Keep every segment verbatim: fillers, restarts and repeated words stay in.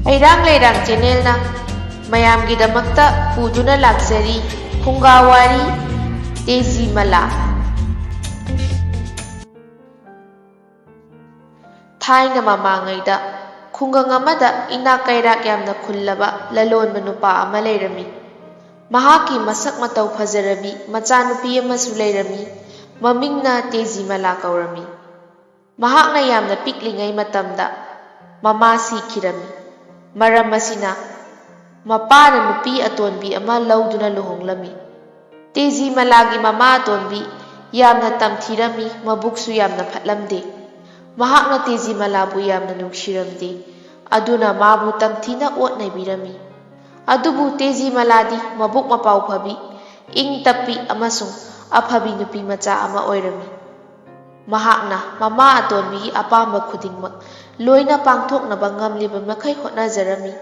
ꯍꯩꯔꯥꯡ ꯂꯩꯔꯥꯡ ꯆꯦꯅꯦꯜꯅ ꯃꯌꯥꯝꯒꯤꯗꯃꯛꯇ ꯄꯨꯗꯨꯅ ꯂꯥꯛꯆꯔꯤ ꯐꯨꯡꯒꯥ ꯋꯥꯔꯤ ꯇꯦꯖꯤꯃꯂꯥ꯫ ꯊꯥꯏꯅ ꯃꯃꯥꯡꯉꯩꯗ ꯈꯨꯡꯒꯪ ꯑꯃꯗ ꯏꯅꯥꯛ ꯀꯩꯔꯥꯛ ꯌꯥꯝꯅ ꯈꯨꯜꯂꯕ ꯂꯂꯣꯟꯕ ꯅꯨꯄꯥ ꯑꯃ ꯂꯩꯔꯝꯃꯤ꯫ ꯃꯍꯥꯛꯀꯤ ꯃꯁꯛ ꯃꯇꯧ ꯐꯖꯔꯕꯤ ꯃꯆꯥꯅꯨꯄꯤ ꯑꯃꯁꯨ ꯂꯩꯔꯝꯃꯤ꯫ ꯃꯃꯤꯡꯅ ꯇꯦꯖꯤꯃꯂꯥ ꯀꯧꯔꯝꯃꯤ꯫ ꯃꯍꯥꯛꯅ ꯌꯥꯝꯅ ꯄꯤꯛꯂꯤꯉꯩ ꯃꯇꯝꯗ ꯃꯃꯥ ꯁꯤꯈꯤꯔꯝꯃꯤ꯫ ꯃꯔꯝ ꯑꯁꯤꯅ ꯃꯄꯥꯅ ꯅꯨꯄꯤ ꯑꯇꯣꯟꯕꯤ ꯑꯃ ꯂꯧꯗꯨꯅ ꯂꯨꯍꯣꯡꯂꯝꯃꯤ꯫ ꯇꯦꯖꯤꯃꯂꯥꯒꯤ ꯃꯃꯥ ꯑꯇꯣꯟꯕꯤ ꯌꯥꯝꯅ ꯇꯝꯊꯤꯔꯝꯃꯤ, ꯃꯕꯨꯛꯁꯨ ꯌꯥꯝꯅ ꯐꯠꯂꯝꯗꯦ꯫ ꯃꯍꯥꯛꯅ ꯇꯦꯖꯤꯃꯂꯥꯕꯨ ꯌꯥꯝꯅ ꯅꯨꯡꯁꯤꯔꯝꯗꯦ, ꯑꯗꯨꯅ ꯃꯥꯕꯨ ꯇꯝꯊꯤꯅ ꯑꯣꯠ ꯅꯩꯕꯤꯔꯝꯃꯤ꯫ ꯑꯗꯨꯕꯨ ꯇꯦꯖꯤꯃꯂꯥꯗꯤ ꯃꯕꯨꯛ ꯃꯄꯥꯎ ꯐꯕꯤ, ꯏꯪ ꯇꯞꯄꯤ ꯑꯃꯁꯨꯡ ꯑꯐꯕꯤ ꯅꯨꯄꯤ ꯃꯆꯥ ꯑꯃ ꯑꯣꯏꯔꯝꯃꯤ꯫ ꯃꯍꯥꯛꯅ ꯃꯃꯥ ꯑꯇꯣꯟꯕꯤꯒꯤ ꯑꯄꯥꯝꯕ ꯈꯨꯗꯤꯡꯃꯛ ꯂꯣꯏꯅ ꯄꯥꯡꯊꯣꯛꯅꯕ ꯉꯝꯂꯤꯕ ꯃꯈꯩ ꯍꯣꯠꯅꯖꯔꯝꯃꯤ꯫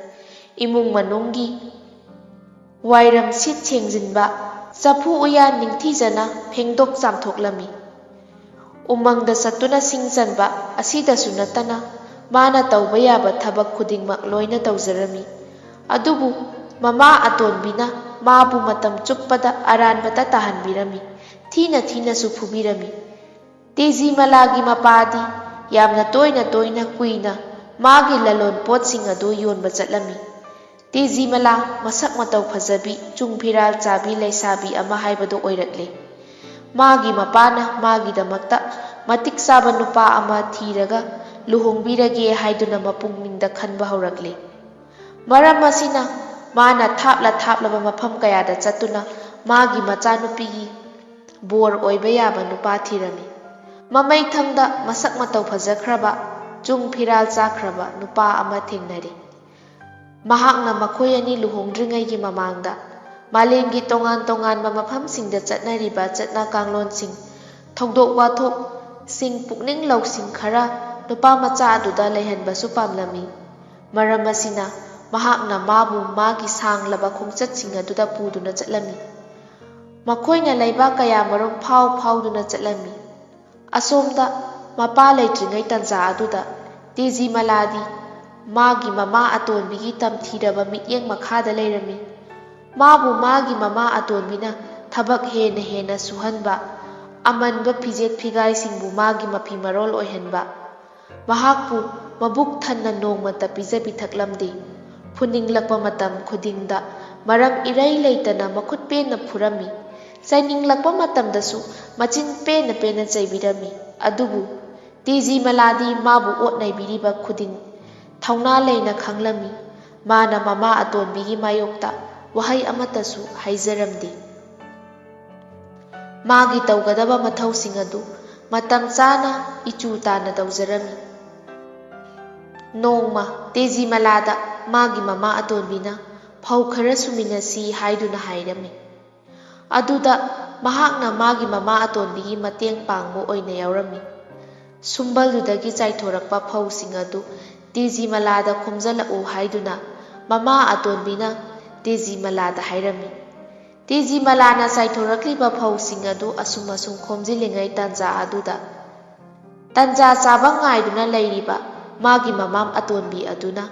ꯏꯃꯨꯡ ꯃꯅꯨꯡꯒꯤ ꯋꯥꯏꯔꯝ ꯁꯤꯠ ꯁꯦꯡꯖꯤꯟꯕ, ꯆꯐꯨ ꯎꯌꯥꯟ ꯅꯤꯡꯊꯤꯖꯅ ꯐꯦꯡꯗꯣꯛ ꯆꯥꯝꯊꯣꯛꯂꯝꯃꯤ꯫ ꯎꯃꯪꯗ ꯆꯠꯇꯨꯅ ꯁꯤꯡ ꯆꯟꯕ ꯑꯁꯤꯗꯁꯨ ꯅꯠꯇꯅ ꯃꯥꯅ ꯇꯧꯕ ꯌꯥꯕ ꯊꯕꯛ ꯈꯨꯗꯤꯡꯃꯛ ꯂꯣꯏꯅ ꯇꯧꯖꯔꯝꯃꯤ꯫ ꯑꯗꯨꯕꯨ ꯃꯃꯥ ꯑꯇꯣꯟꯕꯤꯅ ꯃꯥꯕꯨ ꯃꯇꯝ ꯆꯨꯞꯄꯗ ꯑꯔꯥꯟꯕꯇ ꯇꯥꯍꯟꯕꯤꯔꯝꯃꯤ, ꯊꯤꯅ ꯊꯤꯅꯁꯨ ꯐꯨꯕꯤꯔꯝꯃꯤ꯫ ꯇꯦꯖꯤꯃꯂꯥꯒꯤ ꯃꯄꯥꯗꯤ ꯌꯥꯝꯅ ꯇꯣꯏꯅ ꯇꯣꯏꯅ ꯀꯨꯏꯅ ꯃꯥꯒꯤ ꯂꯂꯣꯟ ꯄꯣꯠꯁꯤꯡ ꯑꯗꯨ ꯌꯣꯟꯕ ꯆꯠꯂꯝꯃꯤ꯫ ꯇꯦꯖꯤꯃꯂꯥ ꯃꯁꯛ ꯃꯇꯧ ꯐꯖꯕꯤ, ꯆꯨꯡ ꯐꯤꯔꯥꯜ ꯆꯥꯕꯤ ꯂꯩꯁꯥꯕꯤ ꯑꯃ ꯍꯥꯏꯕꯗꯨ ꯑꯣꯏꯔꯛꯂꯦ꯫ ꯃꯥꯒꯤ ꯃꯄꯥꯅ ꯃꯥꯒꯤꯗꯃꯛꯇ ꯃꯇꯤꯛ ꯆꯥꯕ ꯅꯨꯄꯥ ꯑꯃ ꯊꯤꯔꯒ ꯂꯨꯍꯣꯡꯕꯤꯔꯒꯦ ꯍꯥꯏꯗꯨꯅ ꯃꯄꯨꯛꯅꯤꯡꯗ ꯈꯟꯕ ꯍꯧꯔꯛꯂꯦ꯫ ꯃꯔꯝ ꯑꯁꯤꯅ ꯃꯥꯅ ꯊꯥꯞꯂ ꯊꯥꯞꯂꯕ ꯃꯐꯝ ꯀꯌꯥꯗ ꯆꯠꯇꯨꯅ ꯃꯥꯒꯤ ꯃꯆꯥꯅꯨꯄꯤꯒꯤ ꯕꯣꯔ ꯑꯣꯏꯕ ꯌꯥꯕ ꯅꯨꯄꯥ ꯊꯤꯔꯝꯃꯤ꯫ ꯃꯃꯩꯊꯪꯗ ꯃꯁꯛ ꯃꯇꯧ ꯐꯖꯈ꯭ꯔꯕ, ꯆꯨꯡ ꯐꯤꯔꯥꯜ ꯆꯥꯈ꯭ꯔꯕ ꯅꯨꯄꯥ ꯑꯃ ꯊꯦꯡꯅꯔꯦ꯫ ꯃꯍꯥꯛꯅ ꯃꯈꯣꯏ ꯑꯅꯤ ꯂꯨꯍꯣꯡꯗ꯭ꯔꯤꯉꯩꯒꯤ ꯃꯃꯥꯡꯗ ꯃꯥꯂꯦꯝꯒꯤ ꯇꯣꯉꯥꯟ ꯇꯣꯉꯥꯟꯕ ꯃꯐꯝꯁꯤꯡꯗ ꯆꯠꯅꯔꯤꯕ ꯆꯠꯅ ꯀꯥꯡꯂꯣꯟꯁꯤꯡ, ꯊꯧꯗꯣꯛ ꯋꯥꯊꯣꯛꯁꯤꯡ, ꯄꯨꯛꯅꯤꯡ ꯂꯧꯁꯤꯡ ꯈꯔ ꯅꯨꯄꯥ ꯃꯆꯥ ꯑꯗꯨꯗ ꯂꯩꯍꯟꯕꯁꯨ ꯄꯥꯝꯂꯝꯃꯤ꯫ ꯃꯔꯝ ꯑꯁꯤꯅ ꯃꯍꯥꯛꯅ ꯃꯥꯕꯨ ꯃꯥꯒꯤ ꯁꯥꯡꯂꯕ ꯈꯣꯡꯆꯠꯁꯤꯡ ꯑꯗꯨꯗ ꯄꯨꯗꯨꯅ ꯆꯠꯂꯝꯃꯤ꯫ ꯃꯈꯣꯏꯅ ꯂꯩꯕꯥꯛ ꯀꯌꯥꯃꯔꯨꯝ ꯐꯥꯎ ꯐꯥꯎꯗꯨꯅ ꯆꯠꯂꯝꯃꯤ꯫ ꯑꯁꯣꯝꯗ ꯃꯄꯥ ꯂꯩꯇ꯭ꯔꯤꯉꯩ ꯇꯟꯖꯥ ꯑꯗꯨꯗ ꯇꯦꯖꯤꯃꯂꯥꯗꯤ ꯃꯥꯒꯤ ꯃꯃꯥ ꯑꯇꯣꯟꯕꯤꯒꯤ ꯇꯝꯊꯤꯔꯕ ꯃꯤꯠꯌꯦꯡ ꯃꯈꯥꯗ ꯂꯩꯔꯝꯃꯤ꯫ ꯃꯥꯕꯨ ꯃꯥꯒꯤ ꯃꯃꯥ ꯑꯇꯣꯟꯕꯤꯅ ꯊꯕꯛ ꯍꯦꯟꯅ ꯍꯦꯟꯅ ꯁꯨꯍꯟꯕ, ꯑꯃꯟꯕ ꯐꯤꯖꯦꯠ ꯐꯤꯒꯥꯏꯁꯤꯡꯕꯨ ꯃꯥꯒꯤ ꯃꯐꯤ ꯃꯔꯣꯜ ꯑꯣꯏꯍꯟꯕ, ꯃꯍꯥꯛꯄꯨ ꯃꯕꯨꯛ ꯊꯟꯅ ꯅꯣꯡꯃꯇ ꯄꯤꯖ ꯄꯤꯊꯛꯂꯝꯗꯦ꯫ ꯐꯨꯅꯤꯡꯂꯛꯄ ꯃꯇꯝ ꯈꯨꯗꯤꯡꯗ ꯃꯔꯝ ꯏꯔꯩ ꯂꯩꯇꯅ ꯃꯈꯨꯠ ꯄꯦꯟꯅ ꯐꯨꯔꯝꯃꯤ꯫ ꯆꯩꯅꯤꯡꯂꯛꯄ ꯃꯇꯝꯗꯁꯨ ꯃꯆꯤꯟ ꯄꯦꯟꯅ ꯄꯦꯟꯅ ꯆꯩꯕꯤꯔꯝꯃꯤ꯫ ꯑꯗꯨꯕꯨ ꯇꯦꯖꯤꯃꯂꯥꯗꯤ ꯃꯥꯕꯨ ꯑꯣꯠ ꯅꯩꯕꯤꯔꯤꯕ ꯈꯨꯗꯤꯡ ꯊꯧꯅꯥ ꯂꯩꯅ ꯈꯪꯂꯝꯃꯤ꯫ ꯃꯥꯅ ꯃꯃꯥ ꯑꯇꯣꯟꯕꯤꯒꯤ ꯃꯥꯌꯣꯛꯇ ꯋꯥꯍꯩ ꯑꯃꯠꯇꯁꯨ ꯍꯥꯏꯖꯔꯝꯗꯦ꯫ ꯃꯥꯒꯤ ꯇꯧꯒꯗꯕ ꯃꯊꯧꯁꯤꯡ ꯑꯗꯨ ꯃꯇꯝ ꯆꯥꯅ ꯏꯆꯨ ꯇꯥꯅ ꯇꯧꯖꯔꯝꯃꯤ꯫ ꯅꯣꯡꯃ ꯇꯦꯖꯤꯃꯂꯥꯗ ꯃꯥꯒꯤ ꯃꯃꯥ ꯑꯇꯣꯟꯕꯤꯅ ꯐꯧ ꯈꯔ ꯁꯨꯃꯤꯟꯅꯁꯤ ꯍꯥꯏꯗꯨꯅ ꯍꯥꯏꯔꯝꯃꯤ꯫ ꯑꯗꯨꯗ ꯃꯍꯥꯛꯅ ꯃꯥꯒꯤ ꯃꯃꯥ ꯑꯇꯣꯟꯕꯤꯒꯤ ꯃꯇꯦꯡ ꯄꯥꯡꯕ ꯑꯣꯏꯅ ꯌꯥꯎꯔꯝꯃꯤ꯫ ꯁꯨꯝꯕꯜꯗꯨꯗꯒꯤ ꯆꯥꯏꯊꯣꯔꯛꯄ ꯐꯧꯁꯤꯡ ꯑꯗꯨ ꯇꯦꯖꯤꯃꯂꯥꯗ ꯈꯣꯝꯖꯤꯜꯂꯛꯎ ꯍꯥꯏꯗꯨꯅ ꯃꯃꯥ ꯑꯇꯣꯟꯕꯤꯅ ꯇꯦꯖꯤꯃꯂꯥꯗ ꯍꯥꯏꯔꯝꯃꯤ꯫ ꯇꯦꯖꯤꯃꯂꯥꯅ ꯆꯥꯏꯊꯣꯔꯛꯂꯤꯕ ꯐꯧꯁꯤꯡ ꯑꯗꯨ ꯑꯁꯨꯝ ꯑꯁꯨꯝ ꯈꯣꯝꯖꯤꯜꯂꯤꯉꯩ ꯇꯥꯟꯖꯥ ꯑꯗꯨꯗ ꯇꯥꯟꯖꯥ ꯆꯥꯕ ꯉꯥꯏꯗꯨꯅ ꯂꯩꯔꯤꯕ ꯃꯥꯒꯤ ꯃꯃꯥ ꯑꯇꯣꯟꯕꯤ ꯑꯗꯨꯅ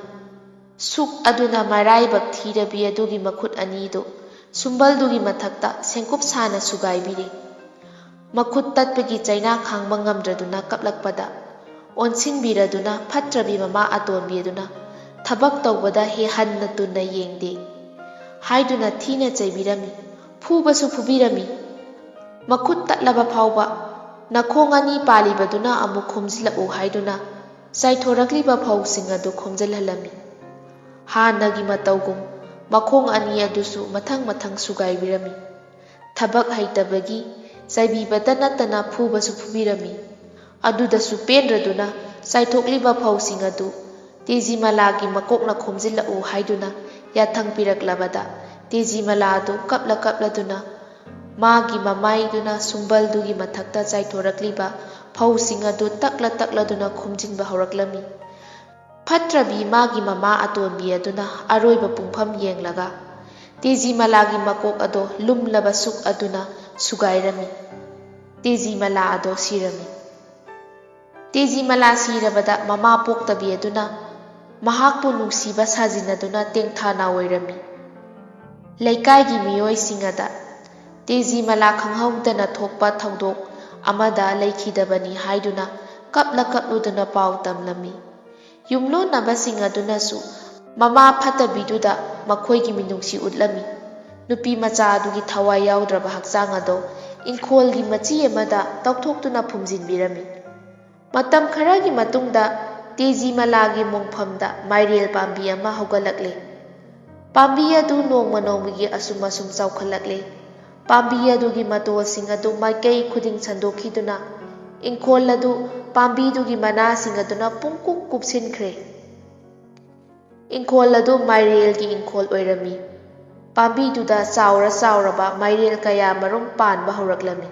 ꯁꯨꯛ ꯑꯗꯨꯅ ꯃꯔꯥꯏꯕꯛ ꯊꯤꯔꯕꯤ ꯑꯗꯨꯒꯤ ꯃꯈꯨꯠ ꯑꯅꯤꯗꯨ ꯁꯨꯝꯕꯜꯗꯨꯒꯤ ꯃꯊꯛꯇ ꯁꯦꯡꯀꯨꯞ ꯁꯥꯅ ꯁꯨꯒꯥꯏꯕꯤꯔꯦ꯫ ꯃꯈꯨꯠ ꯇꯠꯄꯒꯤ ꯆꯩꯅꯥ ꯈꯥꯡꯕ ꯉꯝꯗ꯭ꯔꯗꯨꯅ ꯀꯞꯂꯛꯄꯗ ꯑꯣꯟꯁꯤꯟꯕꯤꯔꯗꯨꯅ ꯐꯠꯇ꯭ꯔꯕꯤ ꯃꯃꯥ ꯑꯇꯣꯟꯕꯤ ꯑꯗꯨꯅ ꯊꯕꯛ ꯇꯧꯕꯗ ꯍꯦ ꯍꯟꯅ ꯇꯨꯟꯅ ꯌꯦꯡꯗꯦ ꯍꯥꯏꯗꯨꯅ ꯊꯤꯅ ꯆꯩꯕꯤꯔꯝꯃꯤ꯫ ꯐꯨꯕꯁꯨ ꯐꯨꯕꯤꯔꯝꯃꯤ꯫ ꯃꯈꯨꯠ ꯇꯠꯂꯕ ꯐꯥꯎꯕ ꯅꯈꯣꯡ ꯑꯅꯤ ꯄꯥꯜꯂꯤꯕꯗꯨꯅ ꯑꯃꯨꯛ ꯈꯣꯝꯖꯤꯜꯂꯛꯎ ꯍꯥꯏꯗꯨꯅ ꯆꯥꯏꯊꯣꯔꯛꯂꯤꯕ ꯐꯧꯁꯤꯡ ꯑꯗꯨ ꯈꯣꯝꯖꯤꯜꯍꯜꯂꯝꯃꯤ꯫ ꯍꯥꯟꯅꯒꯤ ꯃꯇꯧꯒꯨꯝ ꯃꯈꯣꯡ ꯑꯅꯤ ꯑꯗꯨꯁꯨ ꯃꯊꯪ ꯃꯊꯪ ꯁꯨꯒꯥꯏꯕꯤꯔꯝꯃꯤ꯫ ꯊꯕꯛ ꯍꯩꯇꯕꯒꯤ ꯆꯩꯕꯤꯕꯇ ꯅꯠꯇꯅ ꯐꯨꯕꯁꯨ ꯐꯨꯕꯤꯔꯝꯃꯤ꯫ ꯑꯗꯨꯗꯁꯨ ꯄꯦꯟꯗ꯭ꯔꯗꯨꯅ ꯆꯥꯏꯊꯣꯛꯂꯤꯕ ꯐꯧꯁꯤꯡ ꯑꯗꯨ ꯇꯦꯖꯤꯃꯂꯥꯒꯤ ꯃꯀꯣꯛꯅ ꯈꯣꯝꯖꯤꯜꯂꯛꯎ ꯍꯥꯏꯗꯨꯅ ꯌꯥꯊꯪ ꯄꯤꯔꯛꯂꯕꯗ ꯇꯦꯖꯤꯃꯂꯥ ꯑꯗꯨ ꯀꯞꯂ ꯀꯞꯂꯗꯨꯅ ꯃꯥꯒꯤ ꯃꯃꯥꯏꯗꯨꯅ ꯁꯨꯝꯕꯜꯗꯨꯒꯤ ꯃꯊꯛꯇ ꯆꯥꯏꯊꯣꯔꯛꯂꯤꯕ ꯐꯧꯁꯤꯡ ꯑꯗꯨ ꯇꯛꯂ ꯇꯛꯂꯗꯨꯅ ꯈꯣꯝꯖꯤꯟꯕ ꯍꯧꯔꯛꯂꯝꯃꯤ꯫ ꯐꯠꯇ꯭ꯔꯕꯤ ꯃꯥꯒꯤ ꯃꯃꯥ ꯑꯇꯣꯟꯕꯤ ꯑꯗꯨꯅ ꯑꯔꯣꯏꯕ ꯄꯨꯡꯐꯝ ꯌꯦꯡꯂꯒ ꯇꯦꯖꯤꯃꯂꯥꯒꯤ ꯃꯀꯣꯛ ꯑꯗꯣ ꯂꯨꯝꯂꯕ ꯁꯨꯛ ꯑꯗꯨꯅ ꯁꯨꯒꯥꯏꯔꯝꯃꯤ꯫ ꯇꯦꯖꯤꯃꯂꯥ ꯑꯗꯣ ꯁꯤꯔꯝꯃꯤ꯫ ꯇꯦꯖꯤꯃꯂꯥ ꯁꯤꯔꯕꯗ ꯃꯃꯥ ꯄꯣꯛꯇꯕꯤ ꯑꯗꯨꯅ ꯃꯍꯥꯛꯄꯨ ꯅꯨꯡꯁꯤꯕ ꯁꯥꯖꯤꯟꯅꯗꯨꯅ ꯇꯦꯡꯊꯥꯅ ꯑꯣꯏꯔꯝꯃꯤ꯫ ꯂꯩꯀꯥꯏꯒꯤ ꯃꯤꯑꯣꯏꯁꯤꯡ ꯑꯗ ꯇꯦꯖꯤꯃꯂꯥ ꯈꯪꯍꯧꯗꯅ ꯊꯣꯛꯄ ꯊꯧꯗꯣꯛ ꯑꯃꯗ ꯂꯩꯈꯤꯗꯕꯅꯤ ꯍꯥꯏꯗꯨꯅ ꯀꯞꯂ ꯀꯞꯂꯨꯗꯨꯅ ꯄꯥꯎ ꯇꯝꯂꯝꯃꯤ꯫ ꯌꯨꯝꯂꯣꯟꯅꯕꯁꯤꯡ ꯑꯗꯨꯅꯁꯨ ꯃꯃꯥ ꯐꯠꯇꯕꯤꯗꯨꯗ ꯃꯈꯣꯏꯒꯤ ꯃꯤꯅꯨꯡꯁꯤ ꯎꯠꯂꯝꯃꯤ꯫ ꯅꯨꯄꯤ ꯃꯆꯥ ꯑꯗꯨꯒꯤ ꯊꯋꯥꯏ ꯌꯥꯎꯗ꯭ꯔꯕ ꯍꯛꯆꯥꯡ ꯑꯗꯣ ꯏꯪꯈꯣꯜꯒꯤ ꯃꯆꯤ ꯑꯃꯗ ꯇꯧꯊꯣꯛꯇꯨꯅ ꯐꯨꯝꯖꯤꯟꯕꯤꯔꯝꯃꯤ꯫ ꯃꯇꯝ ꯈꯔꯒꯤ ꯃꯇꯨꯡꯗ ꯇꯦꯖꯤꯃꯂꯥꯒꯤ ꯃꯣꯡꯐꯝꯗ ꯃꯥꯏꯔꯦꯜ ꯄꯥꯝꯕꯤ ꯑꯃ ꯍꯧꯒꯠꯂꯛꯂꯦ꯫ ꯄꯥꯝꯕꯤ ꯑꯗꯨ ꯅꯣꯡꯃ ꯅꯣꯡꯃꯒꯤ ꯑꯁꯨꯝ ꯑꯁꯨꯝ ꯆꯥꯎꯈꯠꯂꯛꯂꯦ꯫ ꯄꯥꯝꯕꯤ ꯑꯗꯨꯒꯤ ꯃꯇꯣꯜꯁꯤꯡ ꯑꯗꯨ ꯃꯥꯏꯀꯩ ꯈꯨꯗꯤꯡ ꯁꯟꯗꯣꯛꯈꯤꯗꯨꯅ ꯏꯪꯈꯣꯜ ꯑꯗꯨ ꯄꯥꯝꯕꯤꯗꯨꯒꯤ ꯃꯅꯥꯁꯤꯡ ꯑꯗꯨꯅ ꯄꯨꯡꯀꯨꯞ ꯀꯨꯞꯁꯤꯟꯈ꯭ꯔꯦ꯫ ꯏꯪꯈꯣꯜ ꯑꯗꯨ ꯃꯥꯏꯔꯦꯜꯒꯤ ꯏꯪꯈꯣꯜ ꯑꯣꯏꯔꯝꯃꯤ꯫ ꯄꯥꯝꯕꯤꯗꯨꯗ ꯆꯥꯎꯔ ꯆꯥꯎꯔꯕ ꯃꯥꯏꯔꯦꯜ ꯀꯌꯥ ꯃꯔꯨꯝ ꯄꯥꯟꯕ ꯍꯧꯔꯛꯂꯝꯃꯤ꯫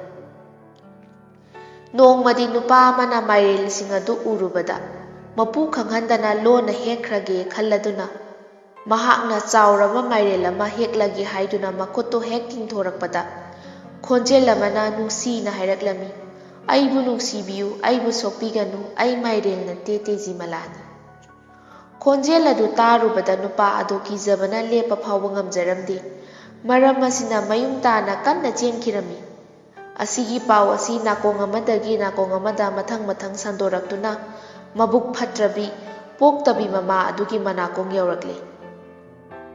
ꯅꯣꯡꯃꯗꯤ ꯅꯨꯄꯥ ꯑꯃꯅ ꯃꯥꯏꯔꯦꯜꯁꯤꯡ ꯑꯗꯨ ꯎꯔꯨꯕꯗ, ꯃꯄꯨ ꯈꯪꯍꯟꯗꯅ ꯂꯣꯟꯅ ꯍꯦꯛꯈ꯭ꯔꯒꯦ ꯈꯜꯂꯗꯨꯅ, ꯃꯍꯥꯛꯅ ꯆꯥꯎꯔꯕ ꯃꯥꯏꯔꯦꯜ ꯑꯃ ꯍꯦꯛꯂꯒꯦ ꯍꯥꯏꯗꯨꯅ ꯃꯈꯨꯠꯇꯨ ꯍꯦꯛ ꯇꯤꯡꯊꯣꯔꯛꯄꯗ, ꯈꯣꯟꯖꯦꯜ ꯑꯃꯅ ꯅꯨꯡꯁꯤꯅ ꯍꯥꯏꯔꯛꯂꯝꯃꯤ, "ꯑꯩꯕꯨ ꯅꯨꯡꯁꯤꯕꯤꯌꯨ, ꯑꯩꯕꯨ ꯁꯣꯛꯄꯤꯒꯅꯨ, ꯑꯩ ꯃꯥꯏꯔꯦꯜ ꯅꯠꯇꯦ, ꯇꯦꯖꯤꯃꯂꯥꯅꯤ"꯫ ꯈꯣꯟꯖꯦꯜ ꯑꯗꯨ ꯇꯥꯔꯨꯕꯗ ꯅꯨꯄꯥ ꯑꯗꯨ ꯀꯤꯖꯕꯅ ꯂꯦꯞꯄ ꯐꯥꯎꯕ ꯉꯝꯖꯔꯝꯗꯦ꯫ ꯃꯔꯝ ꯑꯁꯤꯅ ꯃꯌꯨꯝ ꯇꯥꯅ ꯀꯟꯅ ꯆꯦꯟꯈꯤꯔꯝꯃꯤ꯫ ꯑꯁꯤꯒꯤ ꯄꯥꯎ ꯑꯁꯤ ꯅꯥꯀꯣꯡ ꯑꯃꯗꯒꯤ ꯅꯥꯀꯣꯡ ꯑꯃꯗ ꯃꯊꯪ ꯃꯊꯪ ꯁꯟꯗꯣꯔꯛꯇꯨꯅ ꯃꯕꯨꯛ ꯐꯠꯇ꯭ꯔꯕꯤ, ꯄꯣꯛꯇꯕꯤ ꯃꯃꯥ ꯑꯗꯨꯒꯤ ꯃꯅꯥꯀꯣꯡ ꯌꯧꯔꯛꯂꯦ꯫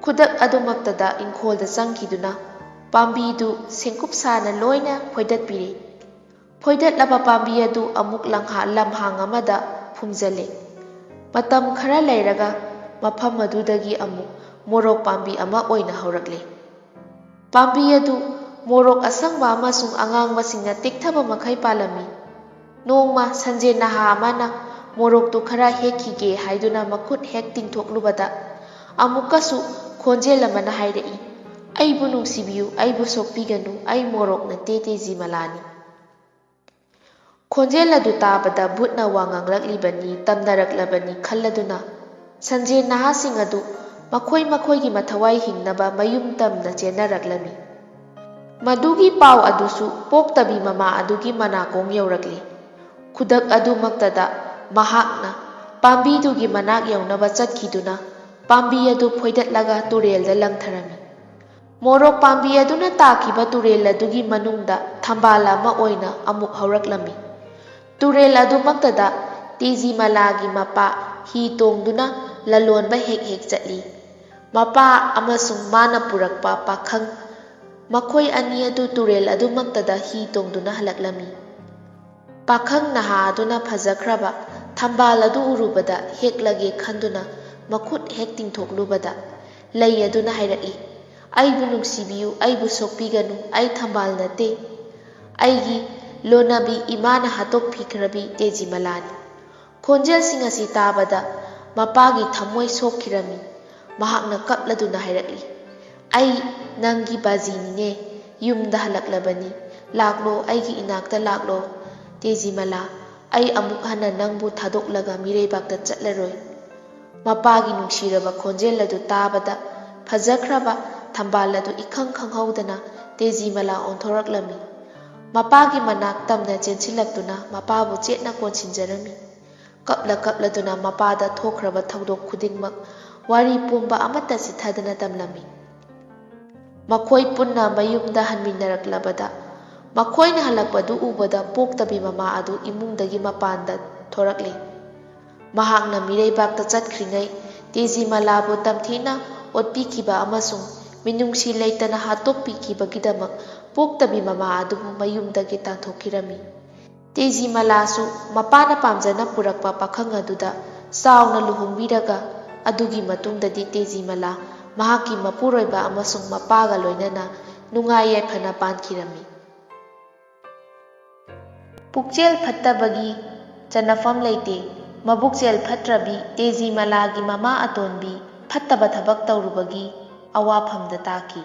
ꯈꯨꯗꯛ ꯑꯗꯨꯃꯛꯇꯗ ꯏꯪꯈꯣꯜꯗ ꯆꯪꯈꯤꯗꯨꯅ ꯄꯥꯝꯕꯤꯗꯨ ꯁꯦꯡꯀꯨꯞ ꯁꯥꯅ ꯂꯣꯏꯅ ꯐꯣꯏꯗꯠꯄꯤꯔꯦ꯫ ꯐꯣꯏꯗꯠꯂꯕ ꯄꯥꯝꯕꯤ ꯑꯗꯨ ꯑꯃꯨꯛ ꯂꯝꯍꯥ-, ꯂꯝꯍꯥꯡ ꯑꯃꯗ ꯐꯨꯝꯖꯤꯜꯂꯦ꯫ ꯃꯇꯝ ꯈꯔ ꯂꯩꯔꯒ ꯃꯐꯝ ꯑꯗꯨꯗꯒꯤ ꯑꯃꯨꯛ ꯃꯣꯔꯣꯛ ꯄꯥꯝꯕꯤ ꯑꯃ ꯑꯣꯏꯅ ꯍꯧꯔꯛꯂꯦ꯫ ꯄꯥꯝꯕꯤ ꯑꯗꯨ ꯃꯣꯔꯣꯛ ꯑꯁꯪꯕ ꯑꯃꯁꯨꯡ ꯑꯉꯥꯡꯕꯁꯤꯡꯅ ꯇꯦꯛꯊꯕ ꯃꯈꯩ ꯄꯥꯜꯂꯝꯃꯤ꯫ ꯅꯣꯡꯃ ꯁꯟꯖꯦꯟ ꯅꯍꯥ ꯑꯃꯅ ꯃꯣꯔꯣꯛꯇꯨ ꯈꯔ ꯍꯦꯛꯈꯤꯒꯦ ꯍꯥꯏꯗꯨꯅ ꯃꯈꯨꯠ ꯍꯦꯛ ꯇꯤꯡꯊꯣꯛꯂꯨꯕꯗ, ꯑꯃꯨꯛꯀꯁꯨ ꯈꯣꯟꯖꯦꯜ ꯑꯃꯅ ꯍꯥꯏꯔꯛꯏ, "ꯑꯩꯕꯨ ꯅꯨꯡꯁꯤꯕꯤꯌꯨ, ꯑꯩꯕꯨ ꯁꯣꯛꯄꯤꯒꯅꯨ, ꯑꯩ ꯃꯣꯔꯣꯛ ꯅꯠꯇꯦ, ꯇꯦꯖꯤꯃꯂꯥꯅꯤ"꯫ ꯈꯣꯟꯖꯦꯜ ꯑꯗꯨ ꯇꯥꯕꯗ ꯚꯨꯠꯅ ꯋꯥ ꯉꯥꯡꯂꯛꯂꯤꯕꯅꯤ, ꯇꯝꯅꯔꯛꯂꯕꯅꯤ ꯈꯜꯂꯗꯨꯅ ꯁꯟꯖꯦꯟ ꯅꯍꯥꯁꯤꯡ ꯑꯗꯨ ꯃꯈꯣꯏ ꯃꯈꯣꯏꯒꯤ ꯃꯊꯋꯥꯏ ꯍꯤꯡꯅꯕ ꯃꯌꯨꯝ ꯇꯝꯅ ꯆꯦꯟꯅꯔꯛꯂꯝꯃꯤ꯫ ꯃꯗꯨꯒꯤ ꯄꯥꯎ ꯑꯗꯨꯁꯨ ꯄꯣꯛꯇꯕꯤ ꯃꯃꯥ ꯑꯗꯨꯒꯤ ꯃꯅꯥꯀꯣꯡ ꯌꯧꯔꯛꯂꯤ꯫ ꯈꯨꯗꯛ ꯑꯗꯨꯃꯛꯇꯗ ꯃꯍꯥꯛꯅ ꯄꯥꯝꯕꯤꯗꯨꯒꯤ ꯃꯅꯥꯛ ꯌꯧꯅꯕ ꯆꯠꯈꯤꯗꯨꯅ ꯄꯥꯝꯕꯤ ꯑꯗꯨ ꯐꯣꯏꯗꯠꯂꯒ ꯇꯨꯔꯦꯜꯗ ꯂꯪꯊꯔꯝꯃꯤ꯫ ꯃꯣꯔꯣꯛ ꯄꯥꯝꯕꯤ ꯑꯗꯨꯅ ꯇꯥꯈꯤꯕ ꯇꯨꯔꯦꯜ ꯑꯗꯨꯒꯤ ꯃꯅꯨꯡꯗ ꯊꯝꯕꯥꯜ ꯑꯃ ꯑꯣꯏꯅ ꯑꯃꯨꯛ ꯍꯧꯔꯛꯂꯝꯃꯤ꯫ ꯇꯨꯔꯦꯜ ꯑꯗꯨꯃꯛꯇꯗ ꯇꯦꯖꯤꯃꯂꯥꯒꯤ ꯃꯄꯥ ꯍꯤ ꯇꯣꯡꯗꯨꯅ ꯂꯂꯣꯟꯕ ꯍꯦꯛ ꯍꯦꯛ ꯆꯠꯂꯤ꯫ ꯃꯄꯥ ꯑꯃꯁꯨꯡ ꯃꯥꯅ ꯄꯨꯔꯛꯄ ꯄꯥꯈꯪ, ꯃꯈꯣꯏ ꯑꯅꯤ ꯑꯗꯨ ꯇꯨꯔꯦꯜ ꯑꯗꯨꯃꯛꯇꯗ ꯍꯤ ꯇꯣꯡꯗꯨꯅ ꯍꯜꯂꯛꯂꯝꯃꯤ꯫ ꯄꯥꯈꯪ ꯅꯍꯥ ꯑꯗꯨꯅ ꯐꯖꯈ꯭ꯔꯕ ꯊꯝꯕꯥꯜ ꯑꯗꯨ ꯎꯔꯨꯕꯗ ꯍꯦꯛꯂꯒꯦ ꯈꯟꯗꯨꯅ ꯃꯈꯨꯠ ꯍꯦꯛ ꯇꯤꯡꯊꯣꯛꯂꯨꯕꯗ, ꯂꯩ ꯑꯗꯨꯅ ꯍꯥꯏꯔꯛꯏ, "ꯑꯩꯕꯨ ꯅꯨꯡꯁꯤꯕꯤꯌꯨ, ꯑꯩꯕꯨ ꯁꯣꯛꯄꯤꯒꯅꯨ, ꯑꯩ ꯊꯝꯕꯥꯜ ꯅꯠꯇꯦ꯫ ꯑꯩꯒꯤ ꯂꯣꯅꯕꯤ ꯏꯃꯥꯅ ꯍꯥꯠꯇꯣꯛꯄꯤꯈ꯭ꯔꯕꯤ ꯇꯦꯖꯤꯃꯂꯥꯅꯤ꯫" ꯈꯣꯟꯖꯦꯜꯁꯤꯡ ꯑꯁꯤ ꯇꯥꯕꯗ ꯃꯄꯥꯒꯤ ꯊꯃꯣꯏ ꯁꯣꯛꯈꯤꯔꯝꯃꯤ꯫ ꯃꯍꯥꯛꯅ ꯀꯞꯂꯗꯨꯅ ꯍꯥꯏꯔꯛꯂꯤ, "ꯑꯩ ꯅꯪꯒꯤ ꯕꯥꯖꯤꯅꯤꯅꯦ, ꯌꯨꯝꯗ ꯍꯜꯂꯛꯂꯕꯅꯤ꯫ ꯂꯥꯛꯂꯣ, ꯑꯩꯒꯤ ꯏꯅꯥꯛꯇ ꯂꯥꯛꯂꯣ꯫ ꯇꯦꯖꯤꯃꯂꯥ, ꯑꯩ ꯑꯃꯨꯛ ꯍꯟꯅ ꯅꯪꯕꯨ ꯊꯥꯗꯣꯛꯂꯒ ꯃꯤꯔꯩꯕꯥꯛꯇ ꯆꯠꯂꯔꯣꯏ꯫" ꯃꯄꯥꯒꯤ ꯅꯨꯡꯁꯤꯔꯕ ꯈꯣꯟꯖꯦꯜ ꯑꯗꯨ ꯇꯥꯕꯗ ꯐꯖꯈ꯭ꯔꯕ ꯊꯝꯕꯥꯜ ꯑꯗꯨ ꯏꯈꯪ ꯈꯪꯍꯧꯗꯅ ꯇꯦꯖꯤꯃꯂꯥ ꯑꯣꯟꯊꯣꯔꯛꯂꯝꯃꯤ꯫ ꯃꯄꯥꯒꯤ ꯃꯅꯥꯛ ꯇꯝꯅ ꯆꯦꯟꯁꯤꯜꯂꯛꯇꯨꯅ ꯃꯄꯥꯕꯨ ꯆꯦꯠꯅ ꯀꯣꯟꯁꯤꯟꯖꯔꯝꯃꯤ꯫ ꯀꯞꯂ ꯀꯞꯂꯗꯨꯅ ꯃꯄꯥꯗ ꯊꯣꯛꯈ꯭ꯔꯕ ꯊꯧꯗꯣꯛ ꯈꯨꯗꯤꯡꯃꯛ ꯋꯥꯔꯤ ꯄꯨꯝꯕ ꯑꯃꯠꯇ ꯆꯤꯊꯗꯅ ꯇꯝꯂꯝꯃꯤ꯫ ꯃꯈꯣꯏ ꯄꯨꯟꯅ ꯃꯌꯨꯝꯗ ꯍꯟꯃꯤꯟꯅꯔꯛꯂꯕꯗ, ꯃꯈꯣꯏꯅ ꯍꯜꯂꯛꯄꯗꯨ ꯎꯕꯗ ꯄꯣꯛꯇꯕꯤ ꯃꯃꯥ ꯑꯗꯨ ꯏꯃꯨꯡꯗꯒꯤ ꯃꯄꯥꯟꯗ ꯊꯣꯔꯛꯂꯤ꯫ ꯃꯍꯥꯛꯅ ꯃꯤꯔꯩꯕꯥꯛꯇ ꯆꯠꯈ꯭ꯔꯤꯉꯩ ꯇꯦꯖꯤꯃꯂꯥꯕꯨ ꯇꯝꯊꯤꯅ ꯑꯣꯠꯄꯤꯈꯤꯕ ꯑꯃꯁꯨꯡ ꯃꯤꯅꯨꯡꯁꯤ ꯂꯩꯇꯅ ꯍꯥꯠꯇꯣꯛꯄꯤꯈꯤꯕꯒꯤꯗꯃꯛ ꯄꯣꯛꯇꯕꯤ ꯃꯃꯥ ꯑꯗꯨꯕꯨ ꯃꯌꯨꯝꯗꯒꯤ ꯇꯥꯟꯊꯣꯛꯈꯤꯔꯝꯃꯤ꯫ ꯇꯦꯖꯤꯃꯂꯥꯁꯨ ꯃꯄꯥꯅ ꯄꯥꯝꯖꯅ ꯄꯨꯔꯛꯄ ꯄꯥꯈꯪ ꯑꯗꯨꯗ ꯆꯥꯎꯅ ꯂꯨꯍꯣꯡꯕꯤꯔꯒ, ꯑꯗꯨꯒꯤ ꯃꯇꯨꯡꯗꯗꯤ ꯇꯦꯖꯤꯃꯂꯥ ꯃꯍꯥꯛꯀꯤ ꯃꯄꯨꯔꯣꯏꯕ ꯑꯃꯁꯨꯡ ꯃꯄꯥꯒ ꯂꯣꯏꯅꯅ ꯅꯨꯡꯉꯥꯏ ꯌꯥꯏꯐꯅ ꯄꯥꯟꯈꯤꯔꯝꯃꯤ꯫ ꯄꯨꯛꯆꯦꯜ ꯐꯠꯇꯕꯒꯤ ꯆꯅꯐꯝ ꯂꯩꯇꯦ꯫ ꯃꯕꯨꯛꯆꯦꯜ ꯐꯠꯇ꯭ꯔꯕꯤ ꯇꯦꯖꯤꯃꯂꯥꯒꯤ ꯃꯃꯥ ꯑꯇꯣꯟꯕꯤ ꯐꯠꯇꯕ ꯊꯕꯛ ꯇꯧꯔꯨꯕꯒꯤ ꯑꯋꯥꯐꯝꯗ ꯇꯥꯈꯤ꯫